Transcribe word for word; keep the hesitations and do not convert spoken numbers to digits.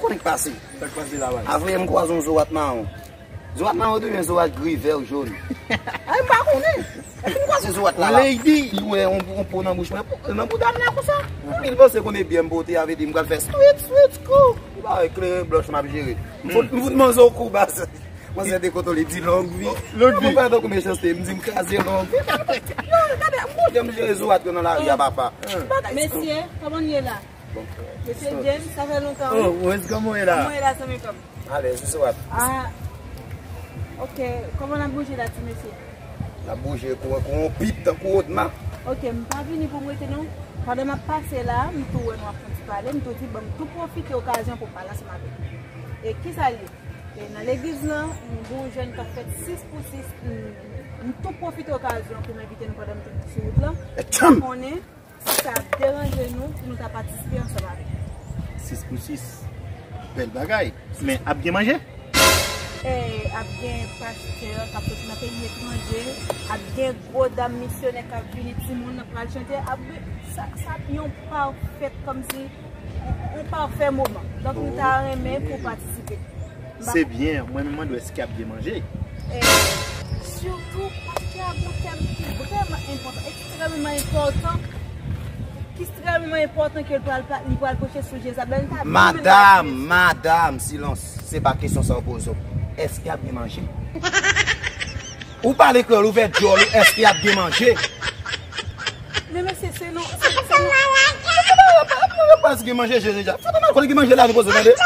Konnen k pase. Sa k pase la, baz? Avè m kwaze yon zorat mawon. Zorat mawon oubyen zorat gri, vè, jòn. Ay, m pa konnen. Epi m kwaze zorat la, la. Lady. Li wè yon, yon po nan bouch mwen, nan bouda m la konsa. Epi l panse konnen byen m pote, avè di m pral fè street, street, kou. Li pa wè kleren blanch m ap jere. M fout, m fout manzè yon kou, baz. Manzè te kontwole, di long vi. Long vi. Mwen pa tankou mechanste, m di m kraze long vi. Yo, gade, m konnen m jere zorat yo nan lari a, papa. Mesye, kòman n ye la? Mesye James, sa fè lontan, wi. Oh, Wes, kòman w ye la? Kòman w ye la, zanmi pa m? Alèz, wi, zorat. Ah, ok. Kòman n ap bouje la, ti mesye? N ap bouje kou, kou yon pip, tankou wotma. Ok, m pa vini pou m rete, non. Pandan m ap pase la, m tou wè nou ap fè ti pale, m tou di, bon, m tou pwofite okazyon pou m pale ansanm avèk nou. E kisa l ye? E nan legliz lan, m gen yon jèn k ap fèt sis pou sis, m, m tou pwofite okazyon pou m envite nou pandan m toujou sou wout lan. Etchanm! Konnen si sa ap deranje nou pou nou ta patisipe ansanm avè l. Sis pou sis. Bèl bagay. Men ap gen manje? E, ap gen pastè k ap soti nan peyi etranje, ap gen gwo dam misyonè k ap vini, timoun nan pral chante, ap gen, sa, sa ap yon pafèt kòmsi, yon, yon pafè moman. Donk, nou ta renmen pou w patisipe. Se byen, mwen menm mande w èske ap gen manje? E, sitou, pastè a gon tèm ki vrèman enpòtan, ekstrèmeman enpòtan, ki ekstrèmeman enpòtan ke l pral, li pral preche sou Jezabèl. Madam, madam, silans. Se pa kesyon sa w poze w. Èske ap gen manje? Ou pale kreyòl, ouvè djòl ou, èske ap gen manje? Men mesye, se nou, se, se nou. Èske gen manje, Jezi? Fout ann al konnen gen manje la, nou poze tande.